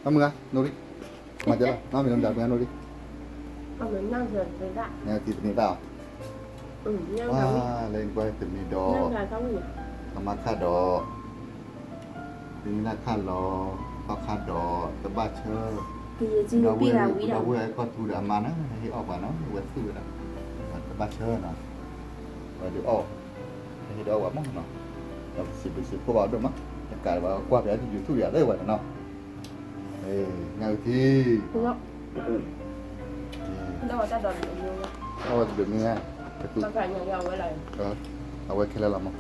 မုၢ်ဂၤ နိရံ မၤကဲလီၤ နီၢ်မ့ၢ်လၢမတၤမုၢ်ဂၤနိရံ နတံၤသန့ၤတၢ်အီၤ လၢနကွၢ်သန့ၤဒီး အမါခါဒီး သန့ၤတၢ်ခါလီၤ ထီၣ်ခါဒီး တဘၣ်ဆၢ ဒီပုၢ်ဝဲၢ်ကီၢ်ထူဒီးအမါန့ၣ် ဟဲဟ့ၣ်အီၣ်ပှၤနီၤ ဝဲသူၣ်ဝဲဒၣ် တဘၣ်ဆၢနီၤ ဝဲဒုးအီၣ် ဟဲဟ့ၣ်ဒီးအီၣ်ပှၤမးနီၤ ဒီးပစံးဘျုးစံးဖှိၣ်ဘၣ်ဒိၣ်မး တကးဒံးဘၣ်ကွၢ်ဖဲ YouTube ယၤလၢဝဲတနီၤ ညၣ်အုၣ်ထံ အီၣ်ဝဲတဒိးမ့ၢ် အဝဲခဲလၢာ်လီၤမး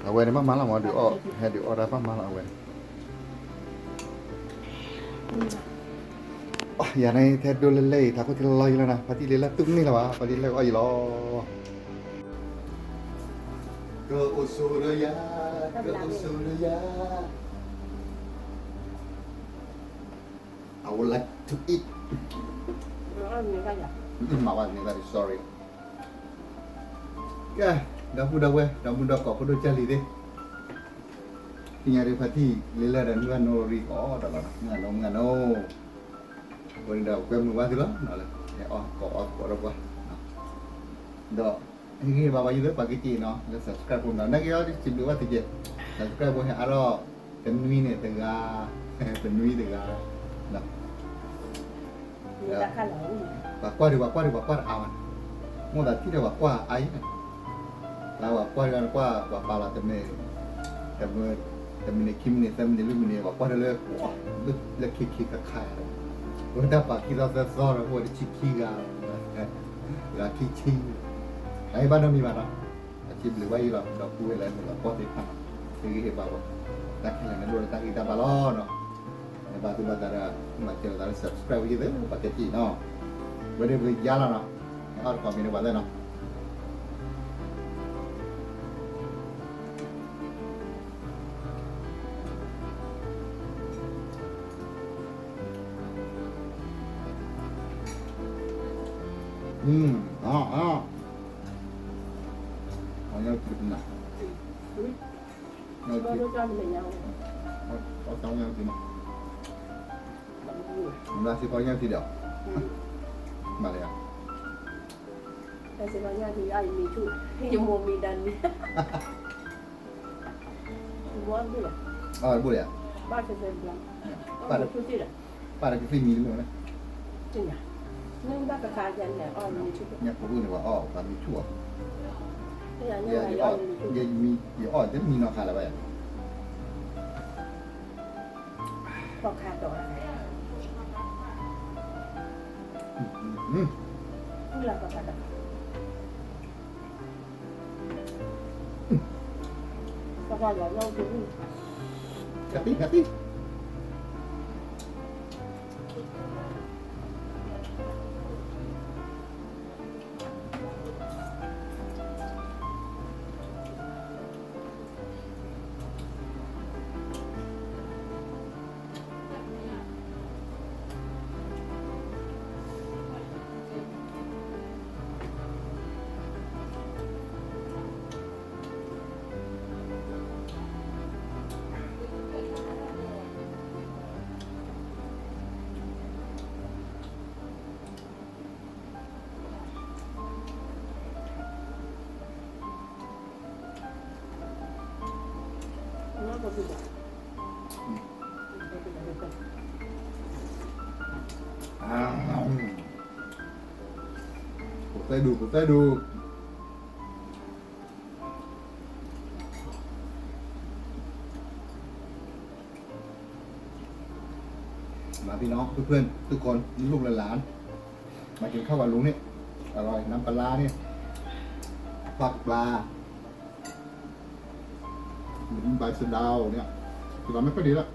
အဝဲန့ၣ်ဘၣ်မၤလီၤမး ဒုးအီၣ် ဟဲဒုးအီၣ်တၢ်ဘၣ်မၤလီၤအဝဲန့ၣ် ယၤန့ၣ်ထဲဒိၣ်လဲၣ်လဲၣ်အံၤ ထးခိၣ်ထံလီၤလီၤယံၤလီၤနၤ ဖါတံၢ်လံလၢသူၣ်န့ၢ်လၢၤဘၣ် ဖါတံၢ်လဲၣ်အီၣ်ယံၤလီၤ ကအိၣ်ဆိးဒီးယၤ ကအိၣ်ဆိးဒီးယၤ I would like to eat မၤဝဲန့ၣ် sorry ကဲ ဒီပုၢ်ဒီဝဲၢ် ဒီမုၣ်ဒီကိးဖိဒိၣ်ကၢ်လံၤသ့ၣ် သ့ၣ်ညါဒ်ဖါတံၢ်လံလၢဒီးမုၢ်ဂၤနိရံကီးဒီးလီၤ မုၢ်ဂၤနိ မုၢ်ဂၤနိ ဝဲန့ၣ်ဒီးကွဲမုာ်ဘၣ်သုလီၤ ဟဲအီၣ်ကိးအီၣ်ကိးဒီးပှၤ ဒီး ဟ့ၣ်ဂံၢ်ဟ့ၣ်ဘါပှၤယုၢ်လၢပှၤကစံးနီၤ လၢ subscribe ဖိနီၤ နာ်က့အီၤစံးဘျုးဘၣ်တက့ၢ် subscribe ဖိဟဲအါထီၣ် တနွံန့ၣ်တဂၤ တနွံတဂၤ ပှၤကွၢ်ဒံး ပှၤကွၢ်ဒံး ပှၤကွၢ်တအါဘၣ်န့ၣ် မိၢ်သးထံၣ်ဒီးပှၤကွၢ်အါအံၤန့ၣ် လၢပှၤကွၢ်ဒံး ပှၤကွၢ် ပှၤပာ်လီၤတမ့ၢ် တမ့ၢ် တမံးနံးခံမံးနံးသၢမံးနံးလွံၢ်မံးနံး ပှၤကွၢ်တၢ်လၢ လၢခံခံခါခါဒီး ဝဲဒၣ်ပာ်ခံသီသၢသီဒီး အိၣ်ဝဲတဆံခံဂၤ ဂၤခံဆံ တၢ်ဟ့ၣ်ဘၣ်နီတမံၤဘၣ်နီၤ အစံးဘျုးဘၣ်ယုၢ်လီၤ ဒီပုၢ်ဝဲၢ်လၢနလီၤပှီၢ်သ့ၣ်တဖၣ်နီၤ ဟ့ၣ်ဂံၢ်ဟ့ၣ်ဘါပှၤ တၢ်ခဲလၢာ်န့ၣ်လိၣ်လၢတၢ်ဂံၢ်တၢ်ဘါလီၤနီၤ နဘၣ်သူၣ်ဘၣ်သးဒီး မၤစၢၤလိာ်သးလၢ subscribe ဝဲယုၢ်သ့ၣ် ပှၤကစံးနီၤ ဝဲဒၣ်ပယါလီၤနီၤ အီၣ်တကိးမံၤန့ၣ်ပှၤသ့ၣ်နီၤ အီၣ် အီၣ် အီၣ် ညၣ်အုၣ်ထံ မ့ၢ်စ့ၢ်ကီးညၣ်အုၣ်ထံဒီး မၤလၢယၤ မ့ၢ်စ့ၢ်ကီးညၣ်အုၣ်ထံ ယမိၢ်မံဒၣ်လံ အီၣ်တဘိလၢၤ ဘၣ်ဆၢဆၢဘျီ ပၢ်တကသ့ၣ်မံၤတမ့ၢ်ဝဲ ညၣ်ဖိအိၣ်န့ၣ် ပှၤအီၣ်ပှၤမံဆူၣ်အီၤ ယအီၣ်တမံၤနီၤခါလၢၤဘၣ်ယၤ ခီၣ်ခါဒီး ခါသံ ခါသံ ပသဲဒူၣ် ပသဲဒူၣ် มาพี่น้องเพื่อนๆทุกคนลูกหลานมากินข้าวกับลุงนี่อร่อยน้ำปลาร้านี่ทอดปลาใบสะเดาเนี่ยกินแล้วไม่ค่อยดีละ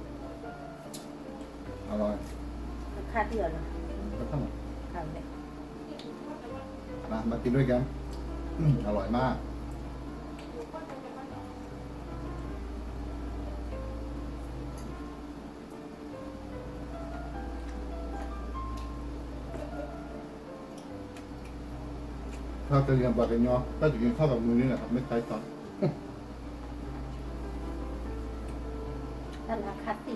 อร่อยข้าวเดียวนะข้าวมามามากินด้วยกันอืมอร่อยมาก ถ้าจะเรียนปากกะยอ ก็จะกินข้าวกับมือนี่แหละครับ ไม่ใช้ช้อน ตลาดคาติ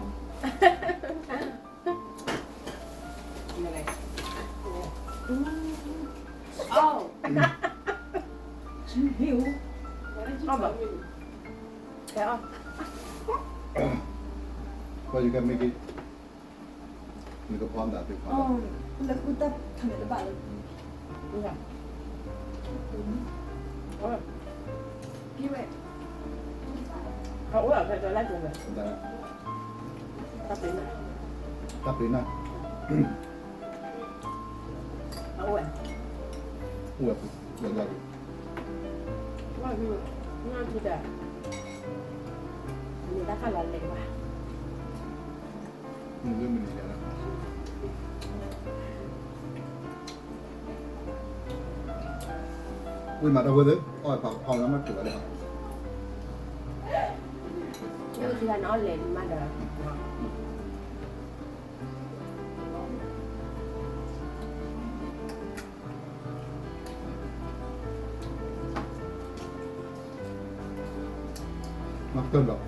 မ့ၢ်အီၣ်, အီၣ်, အီၣ်ဘၣ်, ကဲအီၣ်, နကဖီမတၤသ့ၣ်ဖီ, လၢကူတၢ်ထီၣ်န့ၣ်တဘၣ်လၢ, အအိၣ်ဖဲတလါက့ၤန့ၣ်, တၢ်ပ့ၤနၢ်, တၢ်ပ့ၤနၢ်, အအိၣ်ဝဲ, အိၣ်ဝဲ, နထံၣ်တၢ်, မ့ၢ်တၢ်ခါလီၤလဲၤဘၣ် မ့ၢ်လၢမနုၤလဲၣ်, ဝံၤမးဒီပုၢ်ဝဲၢ်သ့ၣ်, အီၣ်ဖးဖီလၢမ့ၢ်တုၤဝဲလဲၣ်, ယထံၣ်တၢ်နအီၣ်လဲၤမးဒီး, မၤကတၢၢ်ဒီး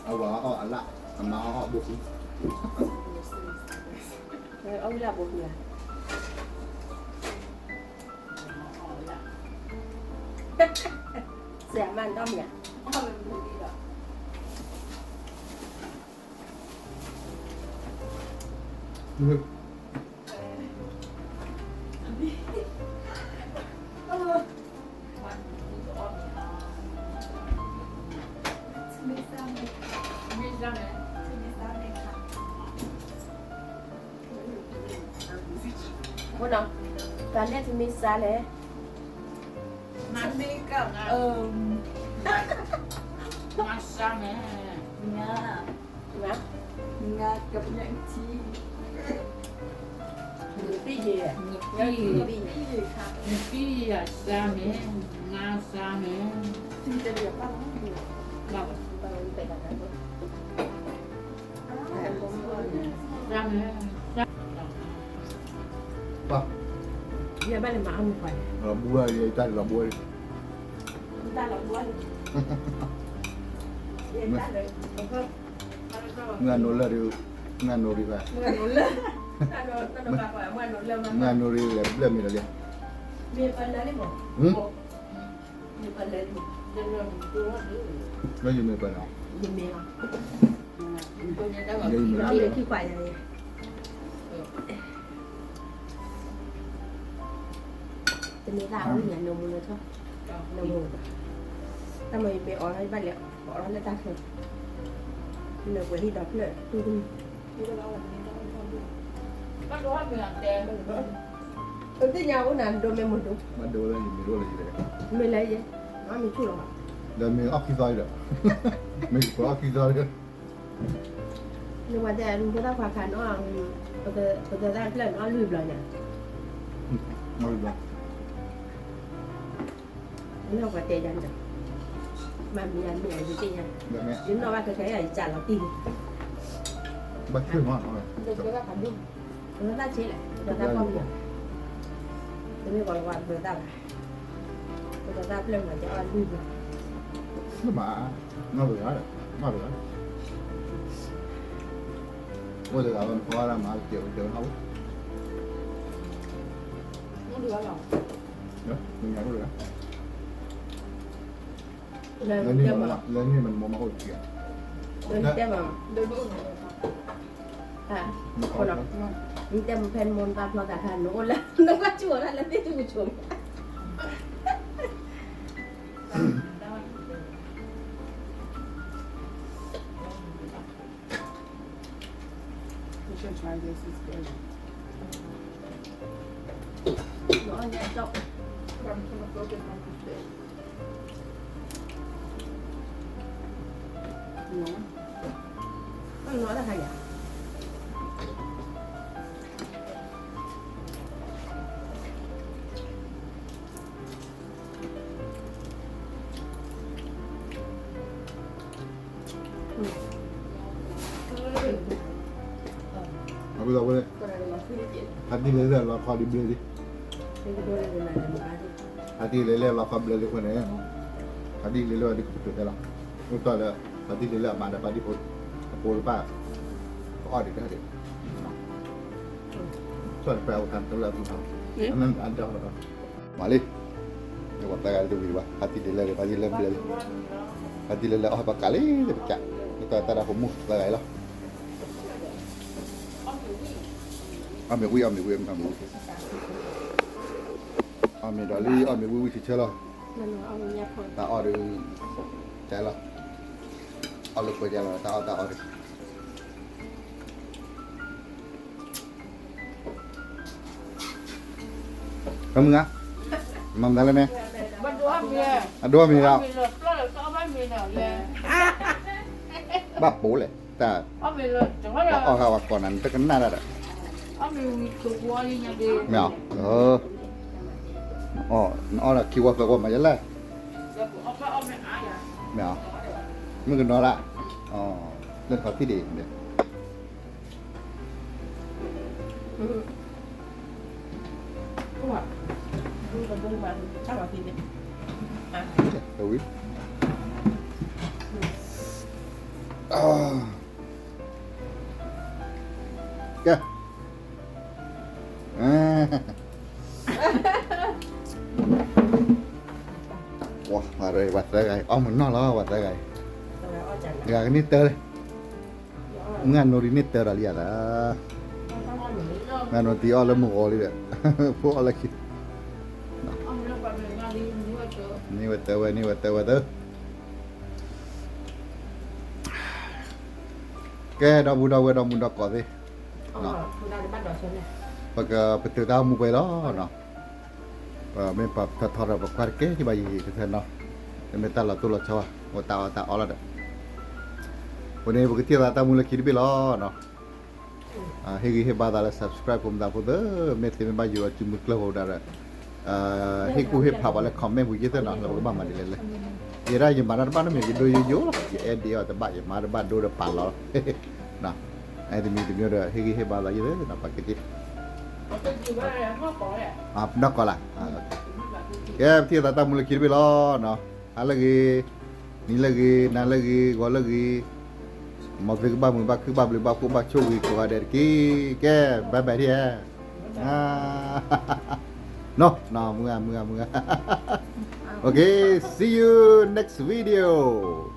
အဝၤအီၣ်အလၣ်, အမါအီၣ်အဘိၣ်ဃံ, အီၣ်ဝံၤလၢအဘိၣ်ဃံဧါ, စဲးအမါနတၢ်မံၤဧါ, မ့ၢ်စၢ်န့ၣ်, မ့ၢ်စၢ်န့ၣ်, အိၣ်နီၤ, တၢ်လဲၣ်တမ့ၢ်စါလဲၣ်, မ့ၢ်က, မ့ၢ်စါန့ၣ်, ငါ, ငါကပညၣ်ထံ, နပံၢ်ယဲ, နပံၢ်ယဲ, နပံၢ်ယဲစါန့ၣ်, ငါစါန့ၣ်, ပှၤ, ယဘၣ်လဲၤမၤအီၣ်မ့ၢ်ပှၤန့ၣ်, လီၤဘှါယတၢ်လီၤဘှါ, တၢ်လီၤဘှါ, မုၢ်အနိလၢ်ဒီး, မုၢ်အနိရံဘၣ်, မုၢ်အနိရံလဲၤဘျၢၣ်မ့ၢ်လီၤလံ, မ့ၢ်ပှၤလၢလံမး, လၢယမ့ၢ်ပှၤလီၤ, ယမ့ၢ်လီၤ, ယမ့ၢ်လီၤ, တမ့ၢ်သၣ်အီၣ်ညါနၢမူနၢထီၣ်, နၢမူ, တၢ်မၤယမ့ၢ်အီၣ်လီၤယဘၣ်လဲၤအီၣ်လီၤလၢတၢ်ချၢ, နၢပှဲၤဟံၣ်ဒီဖျၢၣ်တူၢ်တမံၤ, ပသ့ၣ်ညါအိၣ်နၤဒိမ့ၢ်မုၢ်ဒိ, မ့ၢ်လၢယဲ, မ့ၢ်ဆူၣ်လီၤ, ဒီးမ့ၢ်အီၣ်ခံသီဒီး, မ့ၢ်ပှၤအီၣ်ခံသီဒီး နဝဲတဲ နဖိသၣ်ခွါခါနအီၣ်, ပသၢသၣ်ဖျၢၣ်နအီၣ်လွံၢ်ဘျီညါ, လွံၢ်ဘျီ, နပှၤတဲယၤန့ၣ်, မ့မ့ၢ်ယၤမ့ၢ်ယသ့ၣ်ညါ, ယနီၣ်ဘၣ်ခဲခဲယၤ ယစးလီၤတံၢ်, ဘၣ်ဆ့ၣ်မး, ပသၢသၣ်ဆ့လဲၣ်, ပသၢသၣ်ပီၢ်မ့ၢ်, တမ့ၢ်ပှၤလီၤဝါပသၢသၣ်ဘၣ်, ပသၢသၣ်ဖျၢၣ်မး ယအီၣ်လွံၢ်ဘျီ မ့ၢ်မး, နီၢ်တဂၤ, နီၢ်တဂၤ, အိၣ်တဂၤလီၤ နဖီဒၣ်မၤတကဲးဝဲကဲးဝဲဟီၣ်, အိၣ်တဂၤလီၤ, နညါအိၣ်တဂၤ, လၢန့ၣ်မ့ၢ်နမိၢ်မးအိၣ်တကဲး, လၢန့ၣ်တဲမး, နတဲမ့ၢ်ဖဲနမိၢ်နပၢ်ဖျီသးခါ နအိၣ်လၢ နကွၢ်ကၠူၣ်အီၤတၢ်လၢသ့ၣ်တကဆိးမး You should try this, it's good. But I'm trying to focus on this bit. No. Ano, ano kaya? အဝဲ, ဖါတံၢ်လဲၤလၢလီၤခီဒံးဘျၢလံ, ဖါတံၢ်လဲၤလၢလီၤခီဘျၢလံအဃိန့ၣ်, ဖါတံၢ်လဲၤလၢအဒုးကပတုာ်သဲလီၤ, အိၣ်တီၢ်လၢ, ဖါတံၢ်လဲၤလၢအမါဒီးဖါတံၢ်ဖိ, အဖိတဖၣ်, ကအီၣ်ဒံးတၢ်ဒံး, ဆီၣ်တပှဲၤအဝဲတၢ်တလၢအသူၣ်ထီၣ်, အမ့ၢ်အဒီး မၤလံ, ပှၤသၢဂၤတဝံၤဘၣ်, ဖါတံၢ်လဲၤလၢ, ဖါတံၢ်လဲၤဘျၢလံ, ဖါတံၢ်လဲၤလၢအီၣ်ပကးလံ, ပကး, ပတၢ်တၢ်ဒၣ်ဖိမုၣ်သၢဂၤအံၤလီၤ, အီၣ်မ့ၢ်ဝံၣ်, အီၣ်မ့ၢ်ဝံၣ်, အီၣ်မ့ၢ်ဒီးလံ, အီၣ်မ့ၢ်ဝံၣ်ဝံၣ်ဆၢဆၢလီၤ, တၢ်အီၣ်ဒီး, ကလီၤ, အီၣ်လၢပှဲၤကလီၤ, တၢ်အီၣ်တၢ်အီဒီး ကမုၢ်ဂၤ, မၤမတၤလဲၣ်န့ၣ်, အဒိအမံၤဒီး, ဘၣ်ပိာ်လဲၣ်, တၢ်, တၢ်အီၣ်ဂၤဝဲကိးနၤ နတကနၣ်တၢ်ဒီး, မ့ၢ်, နအီၣ်ဒီးခံဝီသၢဝီမၤယလဲၣ်, မ့ၢ်, မုၣ်ကနီၤဒၣ်, လၢခီၣ်ထံၣ်ဒံးန့ၣ် ဝံၤ, ကဲ, ပှၤသၢဂၤအံၤ အီၣ်မုၢ်နီၢ်လီၤ ပှၤသၢဂၤအံၤ, တဂၤကန့ၢ်တၢလံ, မုၢ်ဂၤနိရံန့ၢ်တၢဒီးလံဧါသၢ, မုၢ်ဂၤနိတံၤအီၣ်လၢမုၢ်ဂီၤလံဒီး, ဖိအီၣ်လၢခံ, န့ၢ်ဝဲတၢဝဲ န့ၢ်ဝဲတၢဝဲသၢ, ကဲ ဒီပုၢ်ဒီဝဲၢ်ဒီမုၢ်ဒီကိးသ့ၣ်, ဘၣ်ဒီးဆၢန့ၣ်, ပကပတုာ်တၢ်အိၣ်မူပှဲၤလီၤနီၤ. ပမ့ၢ်ပာ်ထီၣ်ထီဒီး ပကွၢ်တကဲကဘၣ်ယံာ်ယံာ်တထၢနီၤ. တမ့ၢ်တၢ်လီၤတိၢ်လီၤဆီဘၣ်, အိၣ်တၢ်အီၣ်တၢ်အီလီၤဒီး အဃိန့ၣ် ပကထံၣ်သးတၢ်မူလၢခံတဘ့ၣ်လီၤနီၤ. ဟ့ၣ်ဂံၢ်ဟ့ၣ်ဘါသးလၢ subscribe ဖိမသးဖိသ့ၣ်, မ့ၢ်သ့မ့ၢ်ဘၣ်ယိၤအစုမုၢ်ကျၢၢ်ဖိဒၣ်ဒီး ဟ့ၣ်ကူၣ်ဟ့ၣ်ဖးပှၤလၢ comment ပူၤယသ့ၣ်နီၤ, လၢပကဘၣ်မၤဒ်လဲၣ်လဲၣ်. ယဲဒၣ်ယမၤတၢ်တဘၣ်နီတမံၤ ယဒိယိယိလီၤ, ယ edit အီၤတဘၣ်, ယမၤတဘၣ်ဒိဒီးပာ်လီၤလီၤ. အဲၣ်တမံၤတမံၤဒီး ဟ့ၣ်ဂံၢ်ဟ့ၣ်ဘါသးယသ့ၣ်နီၤ, ပက့ၤ နီၢ်ကီၢ်လၢ်, ကဲ ပထံၣ်သးတၢ်မူလၢခံတဘ့ၣ်လီၤနီၤ. ဟါလၢအဂ့ၤ, နံၤလၢအဂ့ၤ, နၤလၢအဂ့ၤ, ဂီၤလၢအဂ့ၤ, မ်သုကဘၣ်မုာ်ဘၣ်ခုၣ်ဘၣ်ဘျုးဘၣ်ဖှိၣ်ဘၣ်ဆိၣ်ဂ့ၤကိးဂၤဒဲးတက့ၢ်. ကဲ bye bye ထံၣ်ဧါ. နီၤ, မုၢ်ဂၤ မုၢ်ဂၤ မုၢ်ဂၤ. Okay, see you next video.